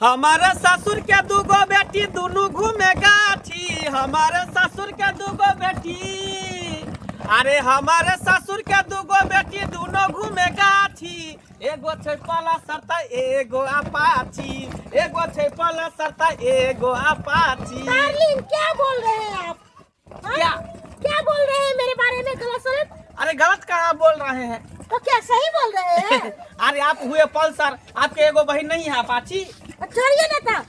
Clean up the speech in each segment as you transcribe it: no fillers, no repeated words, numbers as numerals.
हमारे ससुर के दूगो बेटी दुनू घूमे गाछी। हमारे ससुर के दूगो बेटी, अरे हमारे ससुर के दूगो बेटी दुनू घूमे गाछी। एगो छै पलसर त एगो अपाची, एगो छै पलसर त एगो अपाची। डार्लिंग, क्या बोल रहे हैं आप? हाँ? क्या? क्या बोल रहे हैं मेरे बारे में गलत सलत? अरे गलत कहाँ बोल रहे हैं? तो क्या सही बोल रहे हैं? अरे आप हुए पल्सर, आपके एगो बहन नहीं है अपाची? छोड़िए ना तब,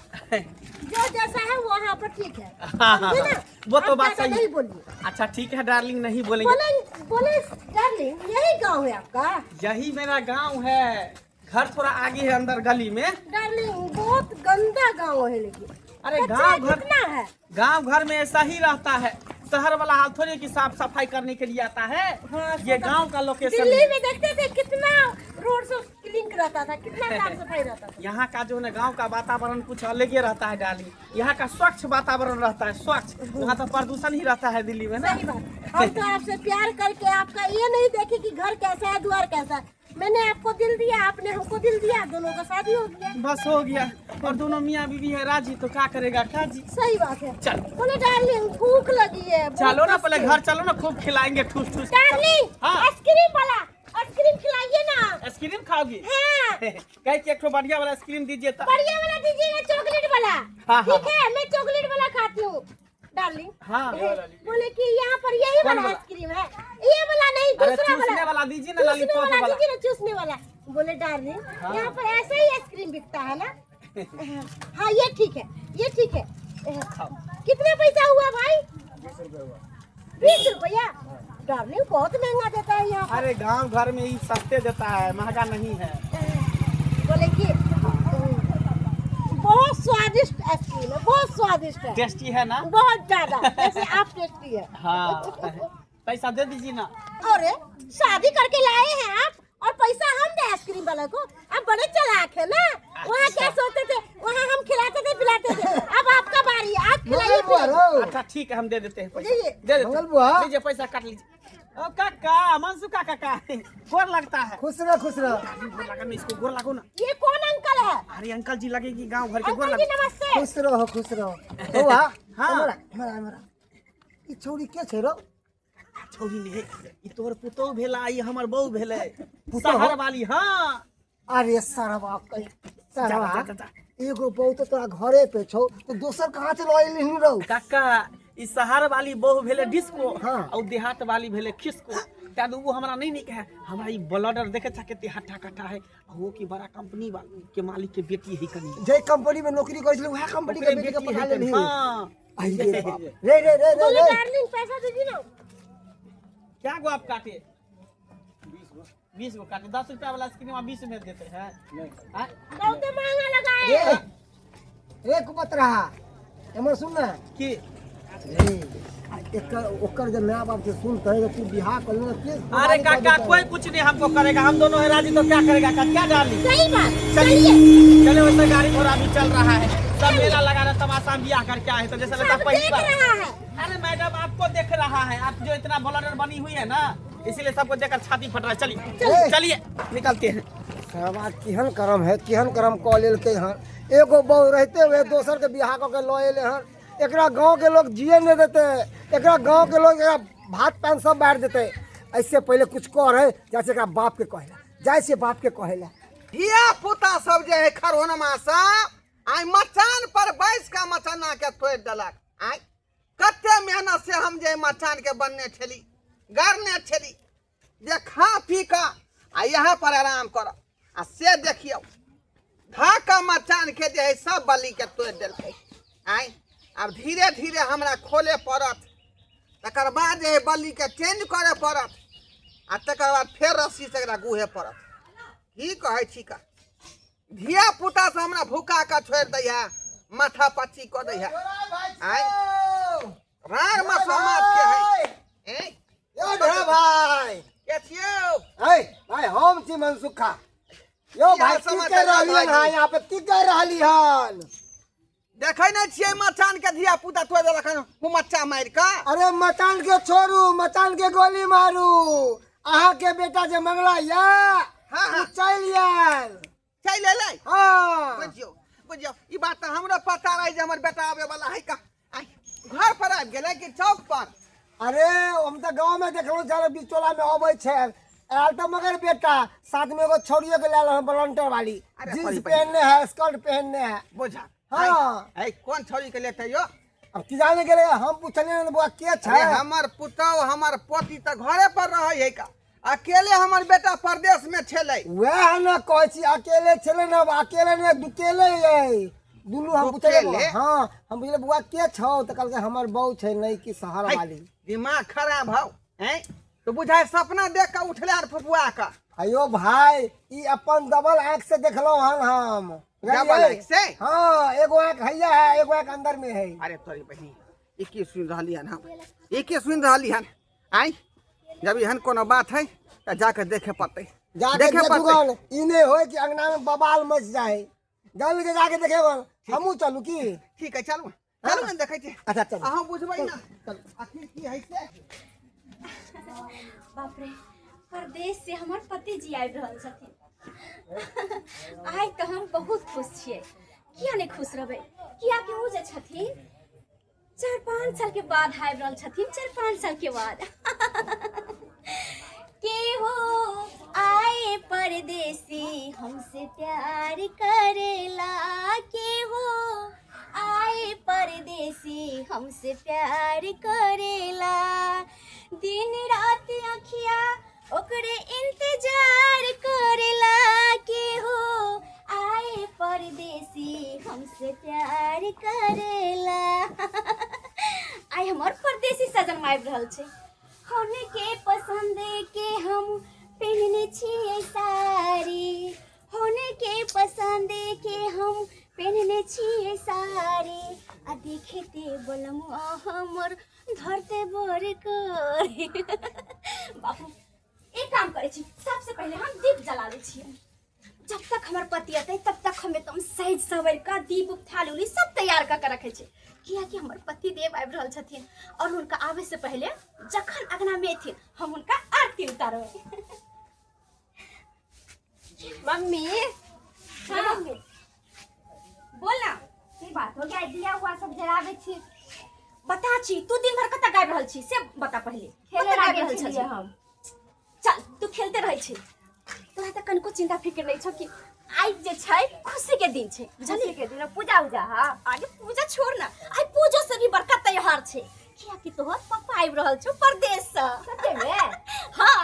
जो जैसा है वहाँ पर ठीक है। हाँ, हाँ, समझे ना? हाँ। वो तो आप बात ज्यादा सही है। नहीं बोलिए। अच्छा ठीक है डार्लिंग, नहीं बोलेंगे। बोले बोले डार्लिंग, यही गांव है आपका? यही मेरा गांव है, घर थोड़ा आगे है अंदर गली में। डार्लिंग, बहुत गंदा गांव है लेकिन। अरे कचरा गांव घर कितना है? गांव घर में ऐसा ही रहता है। शहर वाला हाल थोड़ी कि साफ सफाई करने के लिए आता है। हाँ, ये गांव का लोकेशन दिल्ली है। में देखते थे कितना रोड सब क्लीन रहता था, कितना साफ सफाई रहता था। यहाँ का जो है ना गांव का वातावरण कुछ अलग ही रहता है डार्लिंग। यहाँ का स्वच्छ वातावरण रहता है, स्वच्छ। वहाँ तो प्रदूषण ही रहता है दिल्ली में ना। सही बात। हम तो आपसे प्यार करके आपका ये नहीं देखे कि घर कैसा है, द्वार कैसा है। मैंने आपको दिल दिया, आपने हमको दिल दिया, दोनों का शादी हो गया। बस हो गया, और दोनों मियाँ बीवी है राजी तो क्या करेगा काजी। सही बात है। चल। बोले डार्लिंग, भूख लगी है, बहुत चलो ना पहले कष्ट है। घर चलो ना, खूब खिलाएंगे ठूस ठूस। डार्लिंग, हाँ। आइसक्रीम वाला आइसक्रीम खिलाइए ना। आइसक्रीम खाओगी? हाँ। कहे कि एक ठो बढ़िया वाला आइसक्रीम दीजिए तो। बढ़िया वाला दीजिएगा, चॉकलेट वाला। हाँ, ठीक है, मैं चॉकलेट वाला खाती हूँ डार्लिंग। हाँ। बोले कि यहाँ पर यही कौन वाला वाला? आइसक्रीम है, ये वाला नहीं, अरे दूसरा चूसने वाला। वाला दीजिए ना, चूसने लॉलीपॉप वाला वाला। दीजिए ना, चूसने वाला। बोले डार्लिंग, हाँ। यहाँ पर ऐसा ही आइसक्रीम बिकता है ना? हाँ ये ठीक है, ये ठीक है। कितना पैसा हुआ भाई? 20 रुपया। डार्लिंग, बहुत महंगा देता है यहाँ पर। अरे गांव घर में ही सस्ते देता है, महंगा नहीं है। बोले कि बहुत स्वादिष्ट आइसक्रीम है, बहुत स्वादिष्ट है। टेस्टी है ना? बहुत ज्यादा, जैसे आप टेस्टी है। हाँ, पैसा दे दीजिए ना। अरे शादी करके लाए हैं आप और पैसा हम दे आइसक्रीम वाला को? आप बड़े चालाक है ना। वहाँ क्या सोचते थे, वहाँ हम खिलाते थे पिलाते थे, अब आपका बारी है, आप खिलाइए पिलाइए। अच्छा ठीक है, हम दे देते हैं पैसा। जी। दे देते हैं। मंगल बुआ। लीजिए पैसा काट लीजिए। ओ काका, मनसू काका का गोर लगता है। खुश रह, खुश रह। गोर लगा ना इसको, गोर लागो ना। ये कौन अंकल है? अरे अंकल जी लगेगी गांव भर के, गोर अंकल जी लगो। नमस्ते। खुश रहो, खुश रहो। बौआ, हाँ। हमरा हमरा हमरा ई छौड़ी के छै रो? छौड़ी नहीं, ई तोहर पुतोह भेला, ई हमर बहू भेलै। पुतोह? शहर वाली। हाँ। अरे सरवा कहि सरवा, जा, जा, जा। एगो बहू तो तोरा घरे पे छौ तो दोसर कहाँ से लऽ एलही रौ? काका, ई शहर वाली बहू भेलै डिस्को। हाँ। और देहात वाली भेलै खिसको। तैं वो हमरा नहीं नीक है। हमरा ई ब्लड आर देखे छा कते हट्टा कट्टा है, आ वो की बड़ा कंपनी के मालिक के बेटी है कनी। जे कंपनी में नौकरी करै छलै वएह कंपनी के ओकरे बेटी के बेटी पटा है कनी। लेलही। हाँ। आई रे बाप। रे रे रे रे बोले रे। डार्लिंग, पैसा दीजिए ना। क्या गो आप काटे? 20 गो काटे। 10 रुपया वाला आइसक्रीम आप 20 में देते हैं? हाँ? बहुत महंगा लगाए। रे रे कुपतरा, एमहर सुन ना। की? रे एकर ओकर जे my बाप से सुनते तो तू बियाह कर लेना के? अरे काका, कोई कुछ नहीं हमको करेगा, हम दोनों है राजी तो क्या करेगा का? क्या डार्लिंग? सही बात। चलिए। चलिए। चले, वैसे गाड़ी घोड़ा भी चल रहा है, सब मेला लगा रहा, तमाशा। हम बियाह करके आए तो जैसे लगता सब पहली देख बार। रहा है। अरे मैडम, आपको देख रहा है, आप जो इतना बॉलर बनी हुई है ना, इसीलिए सबको देखकर छाती फट रहा है। चलिए चलिए, निकलते हैं। सरवा केहन करम है, केहन करम कऽ लेलकै हन। एगो बहू रहते हुए दोसर के बियाह कऽ के लऽ एलै हन। एकरा गाँव के लोग जिए नहीं देते, एकरा गाँव के लोग एकरा भात पान सब बांटि देते। ऐसे पहले कुछ करे, जैसे एकरा बाप के कहेला, जाइ से बाप के कहेला। धिया पुता सब जे है खरहोनमा सब आइ मचान पर बैस के मचाना के तोड़ि देलक। आइ कते मेहनत से हम जे मचान के बनने छली, गड़ने छली, जे खा पी कऽ आ यहाँ पर आराम करब, आ से देखियौ धऽ कऽ मचान के जे है सब बलि के तोड़ि देलकै। आइ आब धीरे धीरे हमरा खोले पड़त, तकर बाद जे है बलि के चेंज करय पड़त, आ तकर बाद फेर रस्सी से एकरा गुहे पड़त। की कहै छी का धिया पुता से हमरा भूखा के छोड़ि दै है, माथा पच्ची कऽ दै है। आइ राग मसोमात के है ए यो ढेरा भाई। के छियौ? है भाई, हम छी मनसुखा यो। की हाल भाई, की समाचार कर रहली हन? भाईजी? हाँ, यहाँ पे की कर रहली हन? देखै नहि छियै मचान के धिया पुता तोड़ि देलक हन हुमच्चा मारि कऽ। अरे मचान के छोड़ू, मचान के गोली मारू। अहाँ के बेटा जे मंगला या हाँ, हाँ। उ चलि आयल। चलि एलै? हाँ। बुझियौ बुझियौ ई बात तऽ हमरो पता रहै जे हमर बेटा आबै वाला है का आइ घर पर आबि गेलै कि चौक पर अरे हम तऽ गाँव में देखलहुँ छल बिचौला में अबै छै आयल तऽ मगर बेटा साथ में एगो छौड़ियो के लायल हन वॉलंटियर वाली अरे जींस परी परी। पहनने है स्कर्ट पहनने है बुझा हाँ। है कोन छौड़ी के लेते यो अब की जाने गेलै हम पुछलियै ने बौआ के छै अरे हमर पुतहु हमर पोती तऽ घरे पर रहै है का अकेले हमर बेटा परदेश में छलै वएह ने कहै छी अकेले छलै ने अब अकेले ने दुकेले यै दुनू हम पुछलियै दुकेले? हाँ हम पुछलियै बौआ के छौ तऽ कहलकै हमर बहू छै नहि कि शहर है, वाली दिमाग खराब हौ हैं तो बुझाय सपना देख के उठले आर फुफुआ के अयो भाई ई अपन डबल आंख से देखलहुँ हन हम डबल आँख से? हाँ एगो आंख हैया है एगो आंख अंदर में है अरे तोरी बहिन ई की सुनि रहली हन हम ई की सुनि रहली हन आइ जब एहन कोनो बात है तऽ जाके देखे पड़तै जाके देखे देखू पड़तै गन ई नहि होय कि अंगना में बवाल मच जाए जल्दी के जाके देखे गन हमहूँ चलू की ठीक है चलू चलू ने देखै छी अच्छा चलू अहाँ बुझबै ना आखिर की है से बाप रे परदेश से हमर पति जी आबि रहल छथिन आइ तऽ हम बहुत खुश छियै किया नहि खुश रहबै कियाकि ओ जे छथिन 4-5 साल के बाद आबि रहल छथिन 4-5 साल के बाद के हो आए परदेसी हमसे प्यार करेला के हो आए परदेसी हमसे प्यार करेला दिन रात अखिया ओकरे इंतजार करेला के हो आए परदेसी हमसे प्यार करेला आइ हमर परदेसी सजन आबि रहल छै हुनके पसंद के हम पहिनने छियै साड़ी हुनके पसंद के हम पहिनने छियै साड़ी आ देखते बोलम हमर धरते बर कर बाबू एक काम करै छी सबसे पहिले हम दीप जला लै छियै जब तक हमर पति अतै तब तक हम एकदम सज सवर कऽ दीप उप थाली उली सब तैयार कऽ के रखै छी कियाकि हमर पति देव आबि रहल छथिन और हुनका आबै से पहिले जखन अगना में एथिन हम हुनका आरती उतारबै मम्मी हाँ। मम्मी बोल ना की बात हो गया दिया हुआ सब जराबे छी बता छी तू दिन भर कतऽ गाबि रहल छी से बता पहिले खेले कतऽ गाबि लागे रहल छलियै छली हम चल तू खेलते रहै छी तोरा तऽ कनिको चिंता फिक्र नहि छौ कि आइ जे छै खुशी के दिन छै बुझलियै खुशी के दिन पूजा उजा हा आगे पूजा छोड़ ना आइ पूजो से भी बड़का त्योहार छै कियाकि तोहर पापा आबि रहल छौ परदेश से सच्चे में हाँ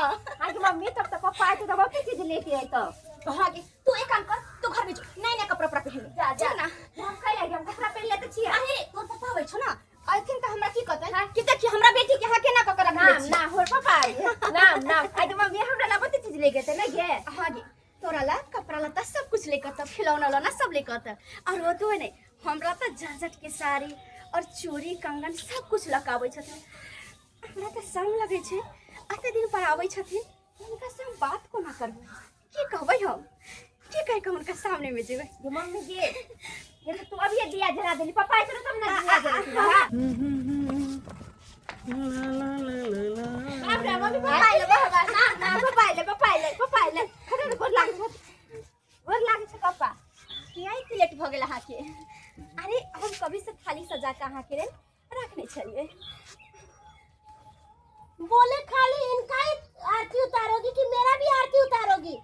आगे मम्मी तब तो पापा आए तो बहुत चीज लेके आए तो हाँ गे तू एक काम कर तू घर में जो नया नया कपड़ा उपड़ा पहन ले जा जा ठीक ना हम कह लागे हम कपड़ा पहन लेते छियै अरे तोर पापा आबै छौ ना अथिन तऽ हमरा की कहतै कि देखी हमरा बेटी के अहाँ केना कऽ के रखने नाम छी ना होर पापा आए नाम नाम आइ तो मम्मी हमरा ला बहुत चीज लेके आते ना गे हाँ गे तोरा ला कपड़ा लत्ता सब कुछ लेकर तब खिलौना उलौना सब लेकर तब और वो तो नहीं हमरा तऽ जर्जट के साड़ी और चूड़ी कंगन सब कुछ लऽ कऽ आबै छथिन हमरा तऽ शर्म लगै छै एते दिन पर आबै छथिन हुनका से हम बात कोना करबै की कहबै हम की कहि कऽ हुनका सामने में जेबै गे मम्मी गे ये तो तू अभी दिया जला देली पापा आए तो तब ना दिया जला बाप रे मम्मी पापा आइले बाबा ना ना पापा आइले पापा आइले पापा आइले खड़े गोर लागै छै गोर लागै छै पापा किया एते लेट भऽ गेल अहाँके अरे हम कभी से थाली सजा कऽ अहाँके लेल रखने छलियै बोले खाली इनका ही आरती उतारोगी कि मेरा भी आरती उतारोगी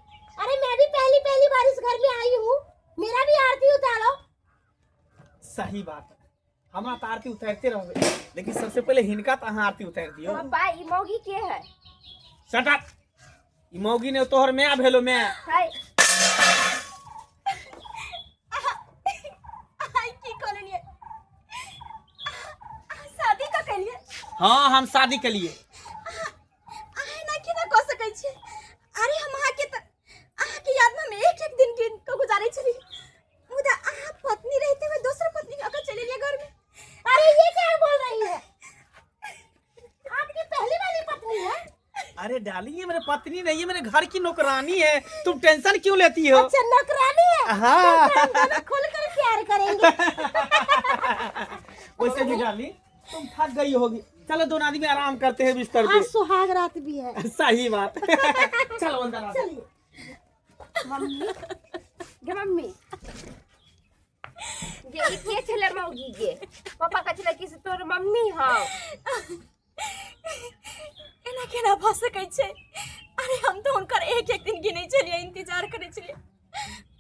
अरे मैं भी पहली पहली बार इस घर में आई हूँ मेरा भी आरती उतारो सही बात है हमरा तऽ आरती उतारिते रहबै लेकिन सबसे पहिले हिनका तऽ अहाँ आरती उतारि दियौ पापा ई मौगी के है शट अप ई मौगी ने तोहर माय भेलो माय है आइ की कहलियै अहाँ शादी कऽ केलियै हाँ हम शादी के लिए अहाँ एना केना कऽ सकै छी अरे हम अहाँके तऽ अहाँके यादमे हम एक एक दिन गिन कऽ गुजारै छली मुदा अहाँ पत्नी रहिते हुए दोसर पत्नी लऽ कऽ चलि एलियै घरमे अरे ये क्या बोल रही है आपकी पहली वाली पत्नी है अरे डाली ये मेरे पत्नी नहीं है मेरे घर की नौकरानी है तुम टेंशन क्यों लेती हो अच्छा नौकरानी है हाँ तो हम दोनों खुलकर प्यार करेंगे वैसे भी डाली तुम थक गई होगी चलो दोनों आदमी आराम करते हैं बिस्तर आज सुहाग रात भी है पे सही बात चलो अंदर आओ। चलिए मम्मी गे मम्मी गे ई के छलै मौगी गे पापा कहै छलै कि से तोर मम्मी हौ एना केना भऽ सकै छै अरे हम तऽ हुनकर एक एक दिन गिनै छलियै इंतजार करै छलियै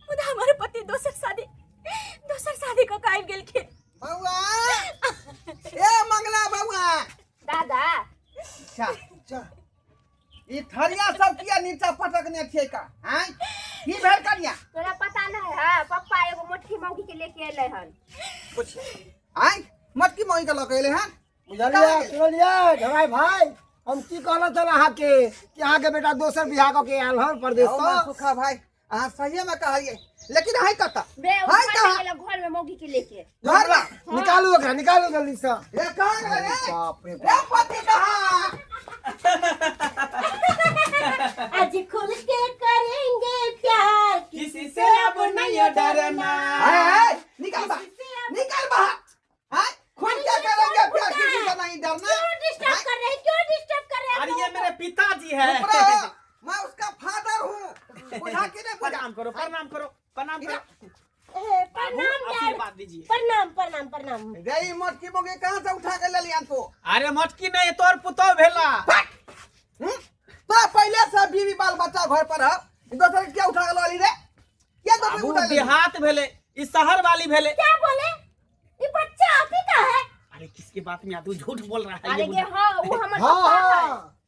मुदा हमर पति दोसर शादी कऽ के आबि गेलखिन। बौआ, ए मंगला बौआ। दादा। अच्छा अच्छा, ई थरिया सब किया नीचा पटकने छियै का? आँय, की भेल कनिया? तोरा पता नहीं है, पप्पा एगो मोटकी मौगी के लेके एलै हन। कुछ आँय, मटकी मौगी के लऽ के एलै हन? बुझलियै, सुनलियै ढलाई भाई, हम की कहलहुँ छल अहाँके कि अहाँके बेटा दोसर बियाह कऽ के आयल हन परदेश हौ, सँ। सुखा भाई, अहाँ सहिए में कहलियै, लेकिन है कतऽ? बे ओ है घर में कहाँ? गेलै, घर में मौगी के लेके। घर में? निकालू ओकरा, निकालू जल्दी सँ। ए कहाँ गेलै रे? बाप रे। ए पति कहाँ? आज खुल के करेंगे प्यार, किसी से अब नहीं डरना। हाय हाय, निकाल बाहर, निकाल बाहर। हाय, खुल के करेंगे प्यार, किसी से नहीं डरना। क्यों डिस्टर्ब कर रहे हैं? क्यों डिस्टर्ब कर रहे हैं? अरे, ये मेरे पिताजी है। चुप रहो, मैं उसका फादर हूँ, बुझा कि नहीं बुझा? प्रणाम करो, प्रणाम करो, प्रणाम करो। ए, प्रणाम बाबू, डैड। आशीर्वाद दीजिए। प्रणाम, प्रणाम, प्रणाम। रे, ई मोटकी मोगी कहाँ से उठा के ले लिया तू? अरे, मटकी नहीं, तोर पुतो भेला। हम्म? तो पहले से बीवी बाल बच्चा घर पर है, दोसर के क्या उठा के ली रे? क्या दोसर के बाबू, उठा ले? देहात भेले, ई शहर वाली भेले। क्या बोले? ये बच्चा आप ही का है? अरे, किसके बात में आदू झूठ बोल रहा है अरे ये गे बुढ़ा। हाँ, वो हमर हाँ। पप्पा है। हाँ।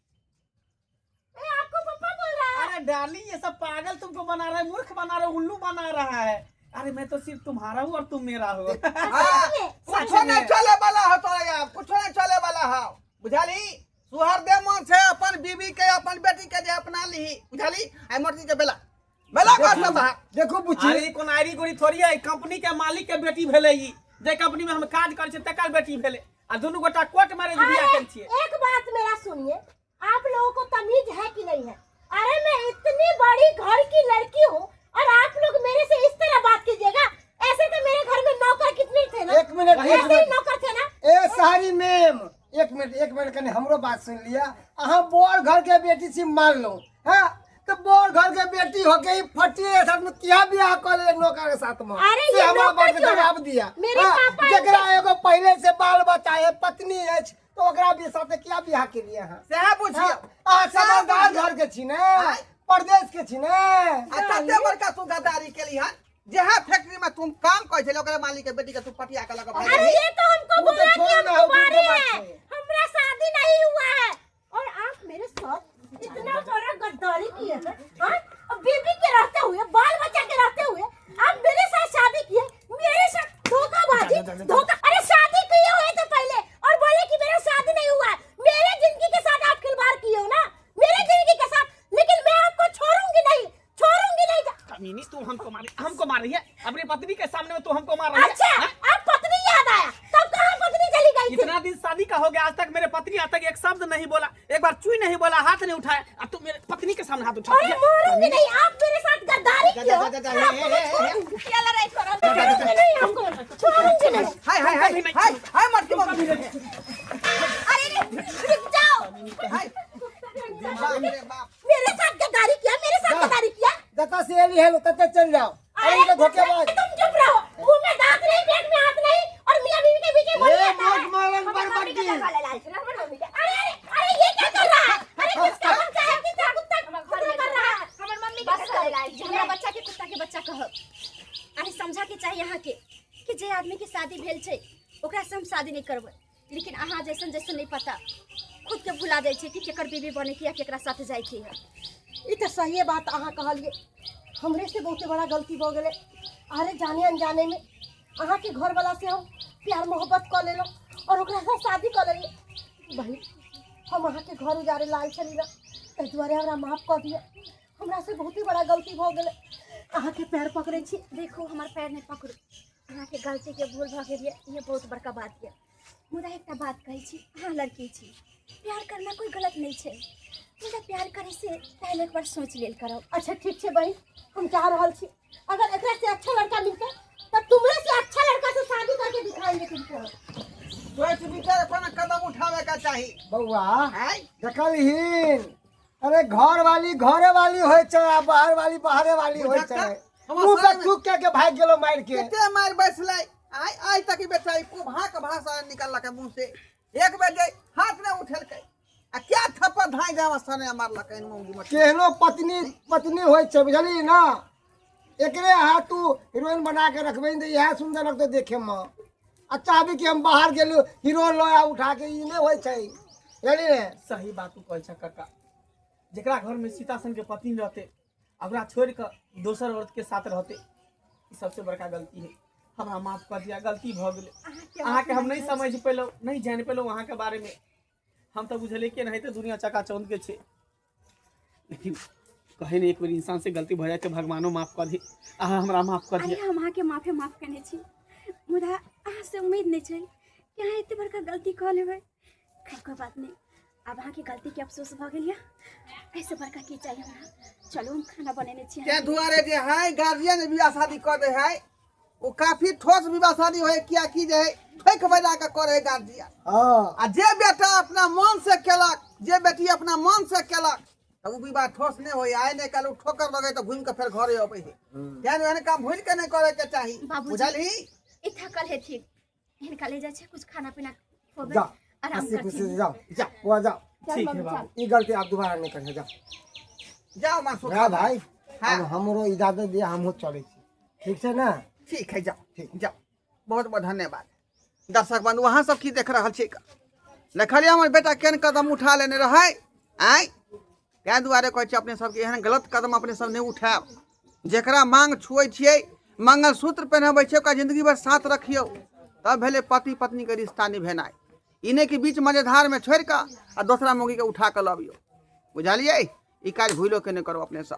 ए, आपको पप्पा बोल रहा है। अरे डार्लिंग, ये सब पागल तुमको बना रहा है, मूर्ख बना रहा है, उल्लू बना रहा है। अरे, मैं तो सिर्फ तुम्हारा हूँ और तुम मेरा हो। हाँ, कुछो नहीं चले वाला हो तोरा यहाँ, कुछो नहीं चले वाला हो, बुझाली? सुहर दे मन से अपन बीवी के, अपन बेटी के जे अपना लीही, बुझाली? आई मोटकी के बेला बेला कर सब बाहर। देखू बुच्ची। अरे, ई कोन आरी गोरी थोड़ी है, कंपनी के मालिक के बेटी भेले। ई जे कंपनी में हम काज करै छियै तकर बेटी भेले आ दुनू गोटा कोर्ट मैरिज बियाह अरे, केने छियै। एक बात मेरा सुनिए, आप लोगों को तमीज है कि नहीं है? अरे, मैं इतनी बड़ी घर की लड़की हूँ और आप लोग मेरे से इस तरह बात कीजिएगा? ऐसे तो मेरे घर में नौकर कितने थे ना? एक मिनट, एक ऐसे ही मिनट। नौकर थे ना? ए सारी मेम, एक मिनट, एक मिनट, कनि हमरो बात सुन लिया। अहाँ बड़ घर के बेटी छी, मान लो। हाँ, तो बड़ घर के बेटी होके ई फटिए के साथ में किया बियाह कर ले नौकर के साथ में? अरे, से ये हमरा नौकर बात के क्यों है? जवाब दिया। मेरे हाँ, पापा जेकरा एगो पहले से बाल बच्चा है, पत्नी अछि, तो ओकरा भी साथे किया बियाह के लिए अहाँ? सएह बुझियौ। अहाँ समझदार घर के छी ने, परदेश के छी ने। आ तते बड़का तू गद्दारी केली हन, जेहा फैक्ट्री में तुम काम करै छले ओकरे मालिक के बेटी के तू पटिया के लगा भागि अरे, गेली। ये तो हमको वो तो बोला कि छोड़ो हम ना, वो कुंवारे दूसरा बात हैं, है। हमारा शादी नहीं हुआ है और आप मेरे साथ इतना बड़ा गद्दारी किए हैं, हाँ? और बीबी के रहते हुए, बाल बच्चा के रहते हुए आप मेरे साथ शादी किए, मेरे साथ धोखाबाजी, धोखा। अरे, शादी किए हुए थे पहले और बोले कि मेरा शादी नहीं हुआ है। मेरे जिंदगी के साथ आप खिलवाड़ किए हो ना, मेरे जिंदगी के साथ, लेकिन मैं आपको छोड़ूंगी नहीं, छोड़ूंगी नहीं। कमीनी, तू हमको मार, हमको मार रही है? अपनी पत्नी के सामने में तू हमको मार रही है? अच्छा। हाँ? अब पत्नी याद आया? तब कहाँ पत्नी चली गई थी? इतना दिन शादी का हो गया, आज तक मेरे पत्नी आज तक एक शब्द नहीं बोला, एक बार चुई नहीं बोला, हाथ नहीं उठाया, अब तू मेरे पत्नी के सामने हाथ उठा? अरे, मारूंगी नहीं। आप मेरे साथ गद्दारी जा, किए हो। जा, जा, जा, हे, हे, हे, हे। किया लड़ाई करब? छोड़ूंगी नहीं, हमको छोड़ूंगी नहीं। हाय हाय हाय हाय हाय, मटकी मौगी। अरे रे, रुक जाओ। हाय, बाप रे बाप। मेरे साथ गद्दारी किया, मेरे साथ गद्दारी किया। जतऽ से एली हेलो ततऽ चल जाओ। अरे, अरे, धोखेबाज। तुम चुप रहो। मुंह में दांत नहीं, पेट में हाथ नहीं और मियां बीवी के बीच में ए बोली जाता है। मोट मारन हमर मम्मी के बरबट्टी। दरबार लाल छलै, हमर मम्मी के। अरे अरे अरे, ये क्या कर रहा है? अरे, किसका बच्चा है? किसका कुत्ता हमर घर में कर रहा है? हमर मम्मी के बस दरबार कर लाल छलै। हमरा बच्चा के कुत्ता के बच्चा कहब? अरे, समझा के चाही अहाँके कि जे आदमी के शादी भेल छै ओकरा से हम शादी नहीं करबै, लेकिन अहाँ जैसन जैसन नहीं पता खुद के भुला जाइ छै कि केकर बीबी बने के या केकरा साथे जाय के है। ई तऽ सहिए बात अहाँ कहलिए, हमरे से बहुते बड़ा गलती भऽ गेलै। अरे, जाने अनजाने में अहाँके घरवाला से हम प्यार मोहब्बत कऽ लेलहुँ और ओकरा साथ शादी कऽ लेलिए। बहिन, हम अहाँके घर उजाड़े ला आयल छली ने, ताहि दुआरे हमरा माफ कऽ दिअ। हमरा से बहुते बड़ा गलती भऽ गेलै, अहाँके पैर पकड़ै छी। देखू, हमर पैर नहि पकड़ू। अहाँके गलतीके भूल भऽ गेल यऽ, ये बहुत बड़का बात यऽ। मुदा एकटा बात कहै छी, अहाँ लड़की छी, प्यार करना कोई गलत नहीं छै, मुदा प्यार करे से पहले एक बार सोच लेल करब। अच्छा, ठीक छै बहिन, हम जा रहल छी। अगर एकरा से अच्छा लड़का मिलते तो तुमरे से अच्छा लड़का से शादी करके दिखाएंगे तुमको। सोच विचार कोनो कदम उठावे का चाही। बौआ। आय। देखलहीन, अरे, घर वाली घरे वाली होइ छै आ बाहर वाली बाहरे वाली होइ छै। बुझलक? हमर मुँह पे सामने- थूक के के भागि गेलो मारि के। कते मारि बैसलै आय। नहि निकललकै मुँह से एक बेर जे हाथ नहि उठेलकै आ क्या थप्पड़ धाइ जावा सने मारलकै मौगी मछली केहनो पत्नी पत्नी होइ छै बुझलियै ने एकरे हाथ तू हीरोइन बना के रखबै तऽ इएह सुन्दर लगतौ देखे मे आ चाहबी कि हम बाहर गेलू हीरो लऽ आ उठा के ई नहि होइ छै बुझलियै ने सही बात तू कहै छ काका जेकरा घर में सीता सन के पत्नी रहते आ ओकरा छोड़ कऽ दोसर औरत के साथ रहते ई सबसे बड़का गलती है हमरा माफ कर दिया गलती भऽ गेलै अहाँके हम नहि समझ पेलहुँ नहि जानि पेलहुँ अहाँके बारे में हम तऽ बुझलियै कि एनाहिते दुनिया चकाचौंध के छै लेकिन कहे ने एक बेर इंसान से गलती भऽ जाइ तऽ भगवानो माफ कऽ दी अहाँ हमरा माफ कऽ अरे दिअ हम अहाँके माफे माफ केने छी मुदा अहाँसँ उम्मीद नहि छल कि अहाँ एते बड़का गलती कऽ लेबै। खैर कोइ बात नहि, आब अहाँके गलतीके अफसोस भऽ गेल यऽ, एहिसँ बड़का की चाही हमरा। चलू हम खाना बनेने छी। ताहि दुआरे जे है गार्जियन विवाह शादी कऽ दे है ओ काफी ठोस विवाह शादी होय, कियाकि जे है ठोक बजा के करे है गार्जियन। हाँ। आ जे बेटा अपना मन से केलक, जे बेटी अपना मन से केलक, तऽ ओ विवाह ठोस नहि होय। आइ नहि काल्हि ओ ठोकर लगे तऽ घुमि के फेर घरे अबै है। तेहन ओहन काम भूलि के नहि करे के चाही। बाबूजी। बुझलही? ई थकल हेथिन, हिनका ले जाइ छै कुछ खाना पीना खुएबै, जा आराम हंसी खुशी करथिन। से जाओ जा बुआ जाओ। ठीक है बाबू। ई गलती आप दोबारा नहीं करिए, जाओ। जाओ मासू। ना भाई। हाँ। अब हमरो इजाजत दिया, हमहूँ चलै छी, ठीक छै ने? ठीक है, जाओ। ठीक, जाओ। बहुत बहुत धन्यवाद। दर्शक बंधु, अहाँ सब की देख रहल छी? देखलियै हमर बेटा केहन कदम उठा लेने रहै? आँय, ताहि दुआरे कहै छी अपने सबके एहन गलत कदम अपने सब नहि उठायब। जकरा मांग छुअै छियै, मंगलसूत्र पहिनबै छियै, ओकरा जिंदगी भरि साथ रखियौ, तब भेलै पति पत्नीके रिश्ता निभेनाइ। ई नहि कि बीच मझधारमे छोड़ि कऽ आ दोसरा मौगीके उठा कऽ लबियौ। बुझलियै? ई काज भूलो के नहि करू अपने सब।